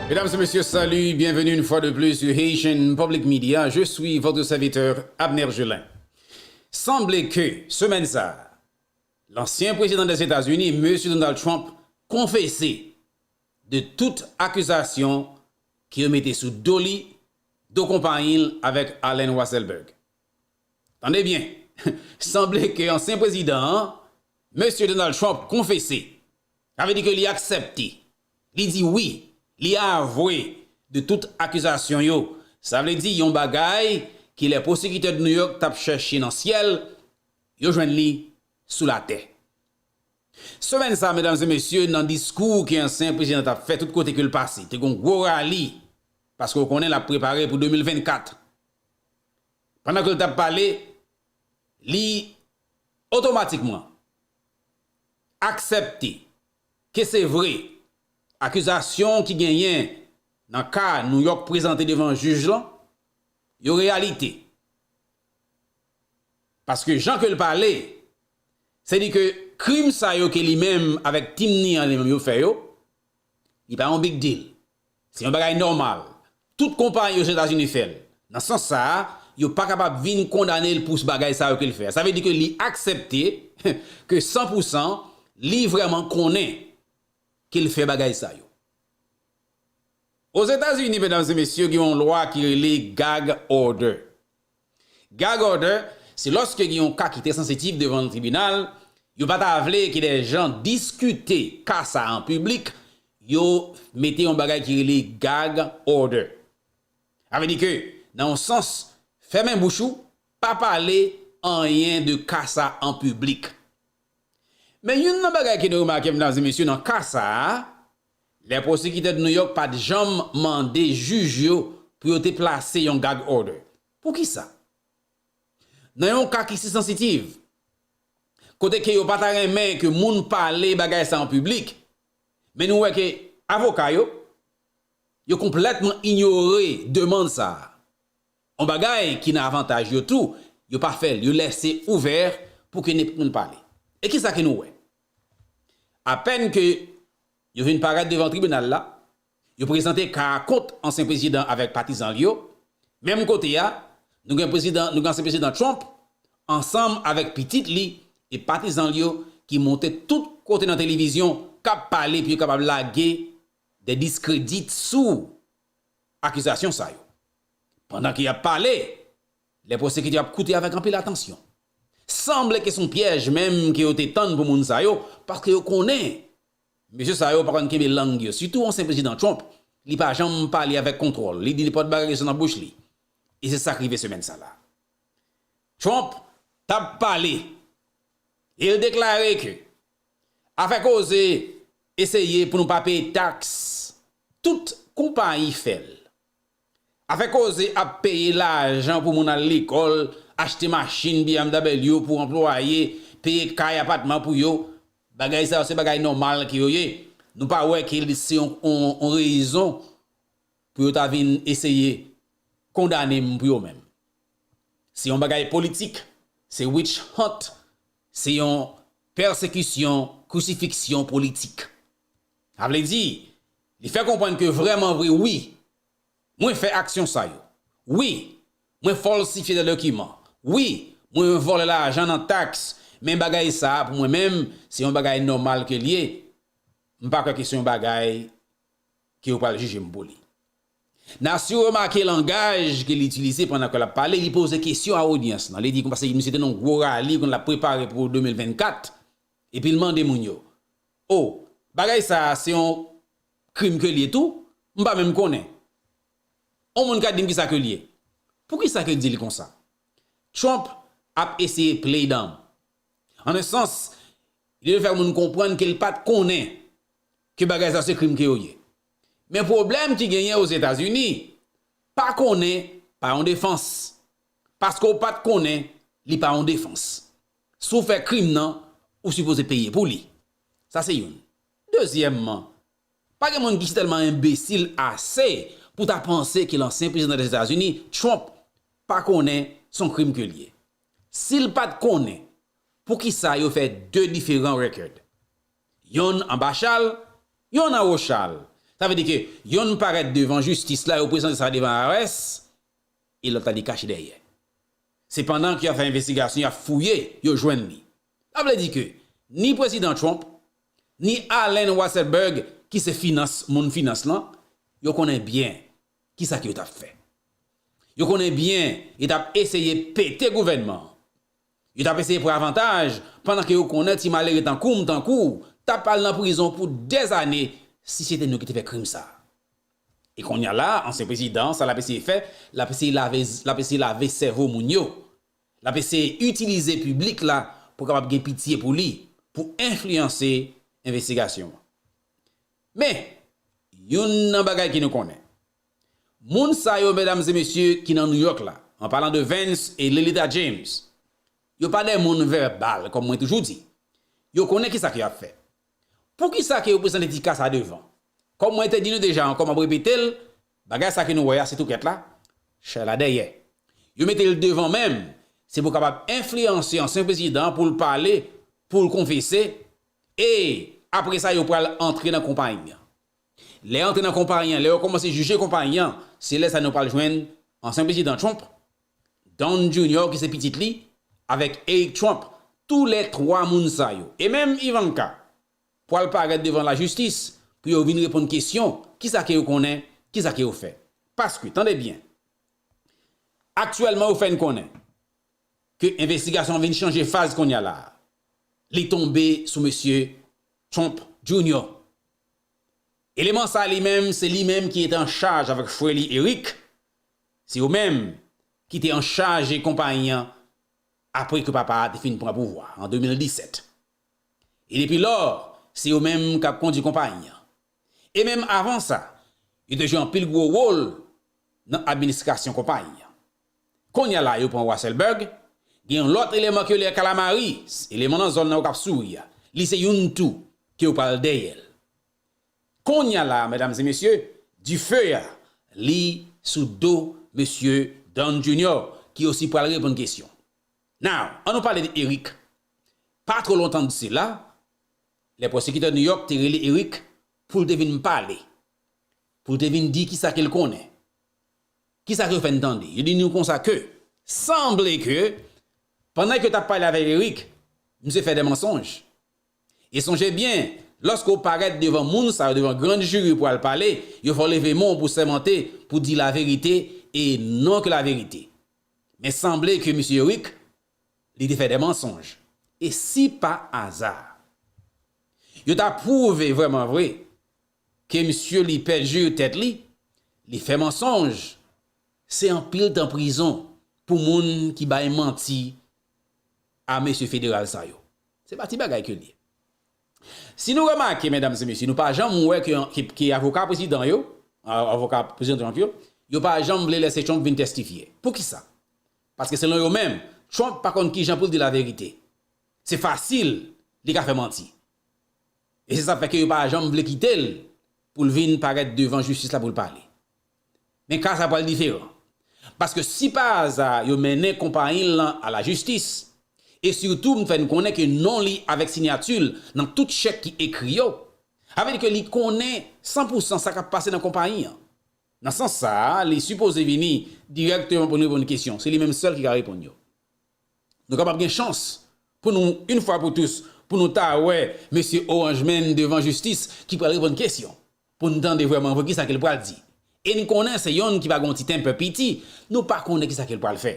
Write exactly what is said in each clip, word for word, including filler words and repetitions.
Mesdames et messieurs, salut, bienvenue une fois de plus sur Haitian Public Media. Je suis votre serviteur, Abner Gelin. Sanble ke semèn sa a, lansyen prezidan Dèzetazini, mesye Donald Trump, konfese de tout akizasyon ke yo mete sou do li, do konpayi l avèk Allen Weisselberg. Tande byen, sanble ke ansyen prezidan an, mesye Donald Trump, konfese. Sa vle di ke li aksepte. Li di wi. Li avwe de tout akizasyon yo. Sa vle di yon bagay ke les prosecuteurs de New York t ap chèche nan syèl, yo jwenn li sou latè. Semèn sa, medam e mesye, nan diskou ke ansyen prezidan t ap fè tout kote ke l pase, te gon gwo rali, paske w konnen l ap prepare pou de mil vennkat. Pandan ke l t ap pale, li otomatikman aksepte ke se vre, akizasyon ki genyen nan ka New York prezante devan jij lan, yo reyalite. Paske jan ke l pale, se di ke krim sa yo ke li menm avèk tim ni an li menm yo fè yo, li pa yon big deal. Se yon bagay nòmal. Tout konpayi Ozetazini fè l. Nan sans sa a, yo pa kapab vin kondane l pou bagay sa yo ke l fè a. Sa vle di ke li aksepte ke san pou san, li vrèman konnen ke l fè bagay sa yo. Ozetazini, medam e mesye, gen yon lwa ki rele gag order. Gag order, se lòske gen yon ka ki trè sansitiv devan yon tribinal, yo pa ta vle ke de jan diskite ka sa an piblik, yo mete yon bagay ki rele gag order. Sa vle di ke, nan yon sans, fèmen bouch ou, pa pale anyen de ka sa an piblik. Men youn nan bagay ke nou remake, medam e mesye, nan ka sa a, les prosecuteurs de New York pa t janm mande jij yo pou yo te plase yon gag order. Poukisa? Nan yon ka ki si sansitiv, kote ke yo pa ta renmen ke moun pale bagay sa an piblik, men nou wè ke avoka yo, yo konplètman inyore demann sa a. Yon bagay ki nan avantaj yo tou, yo pa fè l, yo lèse ouvè pou ke nenpòt moun pale. E kisa ke nou wè? Apèn ke yo vin parèt devan tribinal la, yo prezante ka a kont ansyen prezidan avèk patizan l yo. Menm kote a, nou gen prezidan, nou gen ansyen prezidan Trump ansanm avèk pitit li e patizan l yo ki monte tout kote nan televizyon k ap pale pou yo kapab lage de diskredi sou akizasyon sa yo. Pandan ke y ap pale, les prosecuteurs ap koute avèk anpil atansyon. Sanble ke se yon pyèj menm ke yo te tann pou moun sa yo, paske yo konnen mesye sa yo pa konn kenbe lang yo. Sitou ansyen prezidan Trump, li pa janm pale avèk kontwòl. Li di nenpòt bagay ki sot nan bouch li. E se sa k rive semèn sa la. Trump t ap pale e l deklare ke afè koze eseye pou nou pa peye taks, tout konpayi fè l. Afè koze ap peye lajan pou moun al lekòl, achte machin B M W pou anplwaye, peye kay, apatman pou yo, bagay sa yo se bagay nòmal ke yo ye. Nou pa wè ke se yon, yon, yon rezon pou yo ta vin eseye kondane m pou yo menm. Se yon bagay politik, se witch hunt, se yon pèsekisyon, krisifiksyon politik. Sa vle di, li fè konprann ke vrèman vre, wi, mwen fè aksyon sa yo. Wi, mwen fòlsifye de dokiman. Wi, mwen vòlè lajan nan taks. Men bagay sa a, pou mwen menm, se yon bagay nòmal ke l ye. M pa kwè ke se yon bagay ke yo pral jije m pou li. N a si remake langaj ke li itilize pandan ke l ap pale, li poze kesyon a odyans lan. Li di konsa, misye te nan yon gwo rali, konn l ap prepare pou de mil vennkat, epi l mande moun yo, o, bagay sa a se yon krim ke l ye tou? M pa menm konnen. On moun ka di m kisa ke l ye? Poukisa ke l di l konsa? Trump ap eseye play dumb. An en sans, li vle fè moun konprann ke l pa t konnen ke bagay sa se krim ke yo ye. Men pwoblèm ki genyen Ozetazini, pa konnen pa yon defans. Paske w pa t konnen, li pa yon defans. Si w fè krim nan, ou sipoze peye pou li. Sa se youn. Dezyèmman, pa gen moun ki tèlman enbesil ase pou ta panse ke lansyen prezidan Dèzetazini, Trump, pa konnen se yon krim ke l ye. Si l pa t konnen, poukisa yo fè de diferan record? Yonn anba chal, yonn anwo chal. Sa vle di ke yonn parèt devan jistis la, yo prezante sa devan I R S, e lòt la li kache dèyè. Se pandan ke y ap fè envestigasyon, y ap fouye, yo jwenn li. Sa vle di ke ni prezidan Trump, ni Allen Weisselberg, ki se finans, moun finans lan, yo konnen byen kisa ke yo t ap fè. Yo konnen byen, yo t ap eseye pete gouvènman an. Yo t ap eseye pran avantaj, pandan ke yo konnen ti malere tankou m, tankou w, t ap al nan prizon pou dèzane si se te nou ki te fè krim sa a. E kounye a la, ansyen prezidan, sa l ap eseye fè, l ap eseye lave, l ap eseye lave sèvo moun yo. L ap eseye itilize piblik la pou kapab gen pitye pou li, pou enfliyanse envestigasyon an. Men, youn nan bagay ke nou konnen, moun sa yo, medam e mesye, ki nan New York la, an palan de Vance e Lilita James, yo pa de moun vèbal, kòm mwen toujou di. Yo konnen kisa ke y ap fè. Poukisa ke yo prezante ti ka sa devan? Kòm mwen te di nou deja ankò, m ap repete l, bagay sa ke nou wè a, se toukèt la, chay la dèyè. Yo mete l devan menm, se pou kapab enfliyanse ansyen prezidan an pou l pale, pou l konfese, e apre sa, yo pral antre nan konpayi an. Lè yo antre nan konpayi an, lè yo kòmanse jije konpayi an, se lè sa nou pral jwenn ansyen prezidan Trump, Don Junior ki se pitit li, avèk Eric Trump, toulètwa moun sa yo. E menm Ivanka pral parèt devan lajistis pou yo vin reponn kesyon, kisa ke yo konnen, kisa ke yo fè. Paske, tande byen, aktyèlman yo fè n konnen ke envestigasyon an vin chanje faz kounye a la a. Li tonbe sou mesye Trump Junior. Eleman sa li menm, se li menm ki te an chaj avèk frè li Eric. Se yo menm ki te an chaj konpayi an apre ke papa a te fin pran pouvwa an de mil disèt. E depi lò, se yo menm k ap kondui konpayi an. E menm avan sa, yo te jwe anpil gwo wòl nan administrasyon konpayi an. Kounye a la, yo pran Weisselberg, gen yon lòt eleman ke yo rele Calamari, eleman nan zòn nan yo k ap souri a. Li se youn tou ke yo pral dèyè l. Kounye a la, medam e mesye, dife a, li sou do mesye Don Junior, ki osi pral reponn kesyon. Now, an nou pale de Eric. Pa twò lontan de sela, lè pwosekitè New York te rele Eric pou l te vin pale, pou l te vin di kisa ke l konnen. Kisa ke yo fè n tande? Yo di nou konsa ke, sanble ke, pandan ke yo t ap pale avèk Eric, misye fè de mansonj. E sonje byen, lòske w parèt devan moun sa yo, devan gran jiri pou al pale, yo fè w leve men w pou sèmante, pou di laverite e non ke laverite. Men sanble ke misye Eric, li te fè de mansonj. E si pa aza, yo ta pwouve vrèman vre ke misye li pèjire tèt li, li fè mansonj, se anpil tan prizon pou moun ki bay manti a mesye federal sa yo. Se pa ti bagay ke l ye. Si nou remake, medam e mesye, nou pa janm wè ke, ke, ke avoka prezidan yo, a- avoka prezidan Trump yo, yo pa janm vle lèse Trump vin testifye. Poukisa? Paske selon yo menm, Trump pa konn kijan pou l di laverite. Se fasil, li ka fè manti. E se sa k fè ke yo pa janm vle kite l pou l vin parèt devan jistis la pou l pale. Men ka sa pral diferan. Paske si pa aza yo mennen konpayi l lan a lajistis, e sitou m fè n konnen ke non li avèk siyati l nan tout chèk ki ekri yo, sa vle di ke li konnen san pou san sa k ap pase nan konpayi an. Nan sans sa a, li sipoze vini dirèkteman pou l reponn kesyon. Se li menm sèl ki ka reponn yo. Nou kapab gen chans pou nou, yon fwa pou tous, pou nou ta wè mesye Orange Man devan jistis ki pral reponn kesyon, pou n tande vrèman vre kisa ke l pral di. E n konnen se yonn ki pa gen yon ti tenpè piti, nou pa konnen kisa ke l pral fè.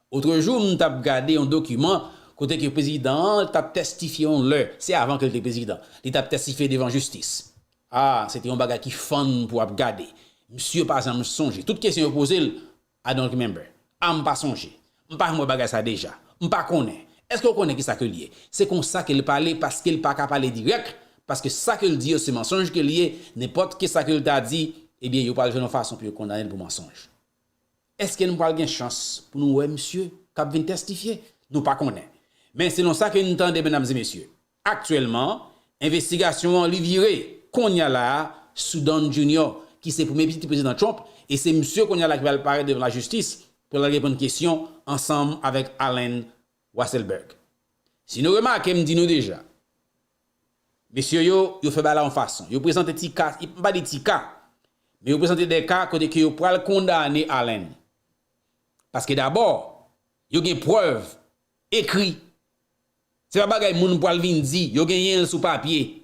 Otrejou, m t ap gade yon dokiman kote ke prezidan an t ap testifye yon lè, se avan ke l te prezidan, li t ap testifye devan jistis. A, se te yon bagay ki funny pou w ap gade. Misye pa janm sonje. Tout kesyon yo poze l, I don't remember. A, m pa sonje. M pa janm wè bagay sa deja. M pa konnen. Èske w konnen kisa ke l ye? Se konsa ke l pale paske l pa ka pale dirèk, paske sa ke l di yo se mansonj ke l ye, nenpòt ke sa ke l ta di, ebyen, yo pral jwenn yon fason pou yo kondane l pou mansonj. Èske nou pral gen chans pou nou wè misye k ap vin testifye? Nou pa konnen. Men selon sa ke n tande, medam e mesye, aktyèlman, envestigasyon an li vire kounye a la a sou Don Junior, ki se premye pitit prezidan Trump, e se misye kounye a la ki pral parèt devan lajistis pou l al reponn kesyon ansanm avèk Allen Weisselberg. Si nou remake, m di nou deja, Mesye yo, yo fè bagay la yon fason. Yo prezante ti ka, m pa di ti ka, men yo prezante de ka kote ke yo pral kondane Allen. Paske dabò, yo gen prèv ekri. Se pa bagay moun pral vin di, yo genyen l sou papye.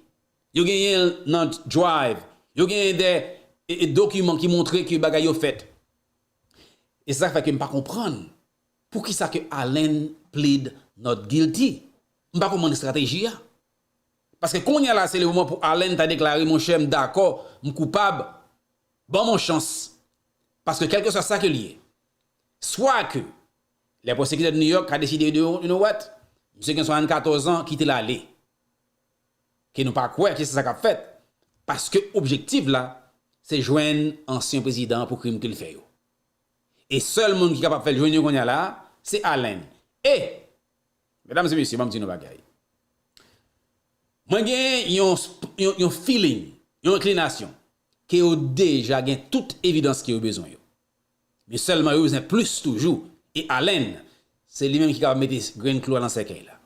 Yo genyen l nan drive. Yo genyen de e, e, dokiman ki montre ke bagay yo fèt. E se sa k fè ke m pa konprann poukisa ke Allen plead not guilty. M pa konprann estrateji a. Paske kounye a la, se le moman pou Allen ta deklare, monchè, m dakò, m koupab, ban m yon chans. Paske kèlkeswa sa ke l ye, swa ke lè pwosekitè de New York ka deside, you know what, misye gen swasannkatòz an, kite l ale. Ke nou pa kwè ke se sa k ap fèt. Paske objektif la, se jwenn ansyen prezidan an pou krim ke l fè yo. E sèl moun ki kapab fè l jwenn yo kounye a la, se Allen. E, medam e mesye, ban m di nou bagay. Mwen gen yon, yon, yon feeling, yon enklinasyon, ke yo deja gen tout evidans ke yo bezwen yo. Men sèlman yo bezwen plis toujou. E Allen, se li menm ki kapab mete grenn klou a nan sèkèy la.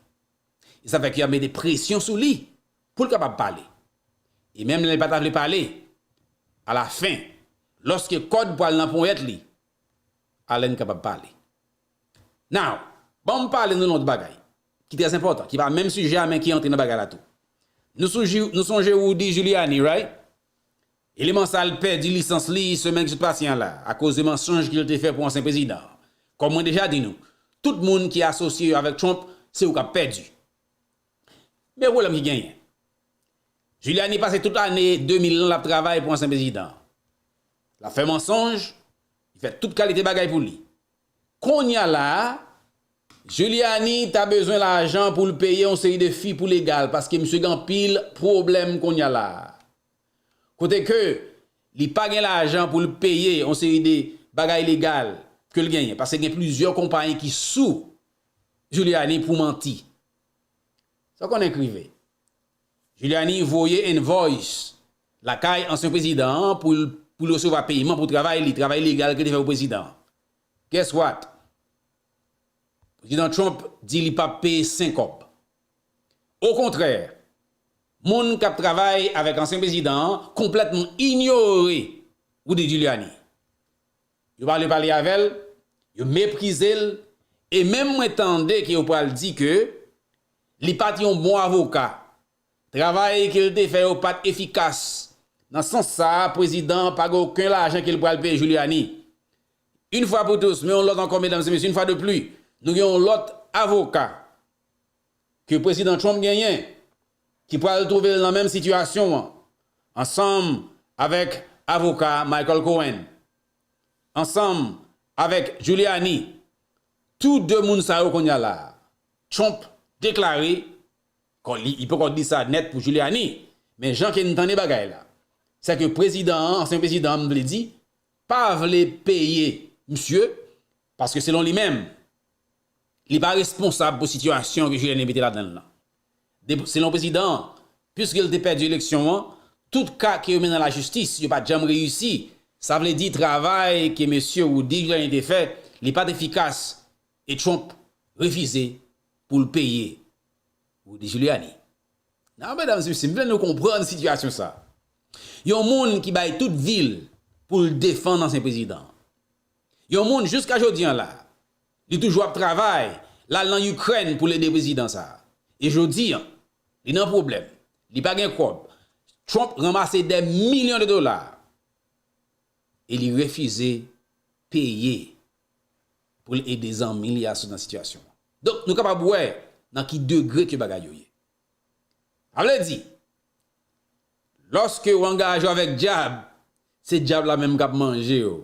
E sa fè ke y ap mete presyon sou li pou l kapab pale. E menm lè l pa ta vle pale, alafen, lòske kòd pral nan ponyèt li, Allen kapab pale. Now, ban m pale nou lòt bagay ki trè enpòtan, ki pa menm sijè a, men ki antre nan bagay la tou. Nou sonje, nou sonje Rudy Giuliani, right? Eleman sa l pèdi lisans li semèn ki sot pase an la, akoz de mansonj ke l te fè pou ansyen prezidan an. Kòm mwen deja di nou, tout moun ki asosye yo avèk Trump, se ou k ap pèdi. Men pwoblèm ki genyen. Giuliani pase tout ane de mil lan l ap travay pou ansyen prezidan an. L ap fè mansonj, li fè tout kalite bagay pou li. Kounye a la a, Giuliani ta bezwen lajan pou l peye yon seri de fi pou legal, paske misye gen anpil pwoblèm kounye a la a. Kote ke li pa gen lajan pou l peye yon seri de bagay legal ke l genyen, paske gen plizyè konpayi ki sou Giuliani pou manti. Sa w konnen k rive? Giuliani voye invoice lakay ansyen prezidan an pou l, pou l resevwa peyiman pou travay li, travay legal ke l te fè pou prezidan an. Guess what? Prezidan Trump di li p ap peye senk kòb. Okontrè, moun k ap travay avèk ansyen prezidan an konplètman inyore Rudy Giuliani. Yo pa vle pale avè l, yo meprize l, e menm mwen tande ke yo pral di ke li pa t yon bon avoka. Travay ke l te fè yo pa t efikas. Nan sans sa a, prezidan an pa gen okenn lajan ke l pral peye Giuliani. Yon fwa pou tous, men yon lòt ankò, medam e mesye, yon fwa de pli, nou gen yon lòt avoka ke prezidan Trump genyen, ki pral twouve l nan menm sitiyasyon an, ansanm avèk avoka Michael Cohen, ansanm avèk Giuliani. Tou de moun sa yo kounye a la a, Trump deklare, kon li, li poko di sa nèt pou Giuliani, men jan ke n tande bagay la, se ke prezidan an, ansyen prezidan an, m vle di, pa vle peye misye, paske selon li menm, li pa responsab pou sitiyasyon ke Giuliani mete ladan l lan. De, selon prezidan an, piske l te pèdi eleksyon an, tout ka ke yo mennen nan lajistis, yo pa t janm reyisi. Sa vle di travay ke mesye Rudy Giuliani te fè, li pa t efikas e Trump refize pou l peye Rudy Giuliani. Nan, medam e mesye, m vle nou konprann sitiyasyon sa. Yon moun ki bay tout vi l pou l defann ansyen prezidan. Yon moun jiska jodi an la, li toujou ap travay, l al nan Ikrèn pou l ede prezidan sa. E jodi an, li nan pwoblèm, li pa gen kòb. Trump ranmase dè milyon de dola e li refize peye pou l ede zanmi li a sot nan sitiyasyon an. Donk, nou kapab wè nan ki degre ke bagay yo ye. Sa vle di, lòske w angaje w avèk dyab, se dyab la menm k ap manje w.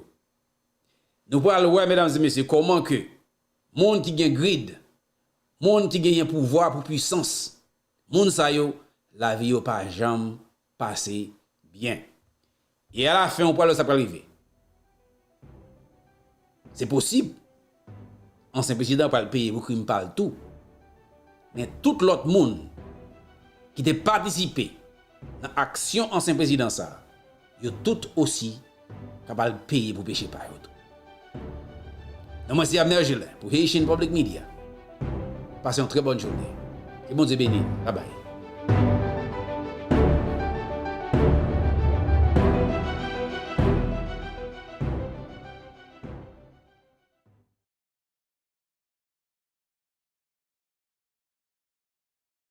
Nou pral wè, medam e mesye, kòman ke moun ki gen grid, moun ki genyen pouvwa pou pwisans, moun sa yo, lavi yo pa janm pase byen. E alafen, ou pral wè sa pral rive. Se posib, ansyen prezidan pral peye pou krim pa l tou. Men tout lòt moun ki te patisipe nan aksyon ansyen prezidan sa, yo tout osi kapab peye pou peche pa yo tou. Non mwen se Abner Gelin pou Haitian Public Media. Pase yon trè bòn jounen. Ke Bondye beni. Babay.